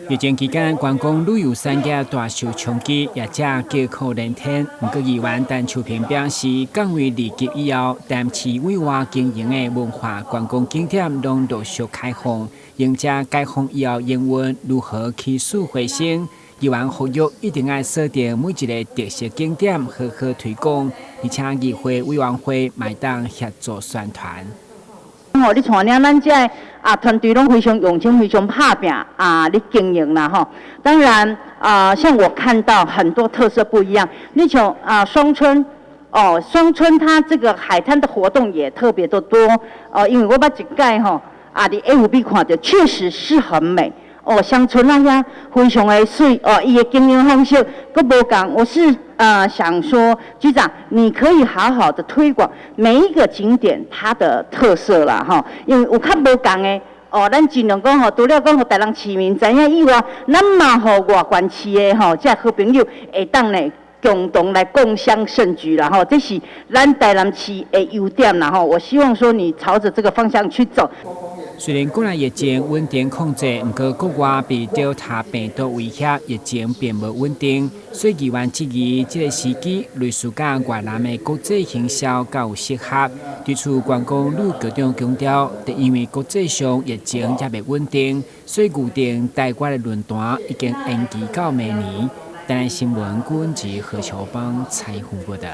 疫情期間，觀光旅遊產業大受衝擊，業者叫苦連天。毋過議員陳秋平表示，降為二級以後，台南市對外經營的文化觀光景點攏陸續開放，迎接解封以後營運如何起死回生？議員呼籲一定愛鎖定每一个特色景點，好好推廣，而且議會委員會嘛會當協助宣傳。吼，你帶領咱這个團隊攏非常用心、非常拍拚咧經營啦吼。當然啊，像我看到很多特色不一樣，你像雙春哦，雙春它這個海灘的活動也特別的多哦，因為我捌一擺吼佇 FB 看著，確實是很美哦，鄉村那遐非常的媠哦，伊的經營方式閣無仝。我是想說，局長，你可以好好的推廣每一個景點它的特色啦，吼，因為有較無仝的哦，咱盡量講吼，除了講予台南市民知影以外，咱嘛予外縣市的吼，這好朋友會當呢共同來共襄盛舉啦，吼，這是咱台南市的優點啦，吼。我希望說你朝着這個方向去走。雖然國內疫情穩定控制，毋過國外被德爾塔病毒威脅，疫情並無穩定，所以議員質疑這个時機類似佮越南的國際行銷較有適合。對此，觀光旅局長強調，因為國際上疫情猶未穩定，所以預定台灣的論壇已經延期到明年。台南新聞郭文吉何秋邦採訪報道。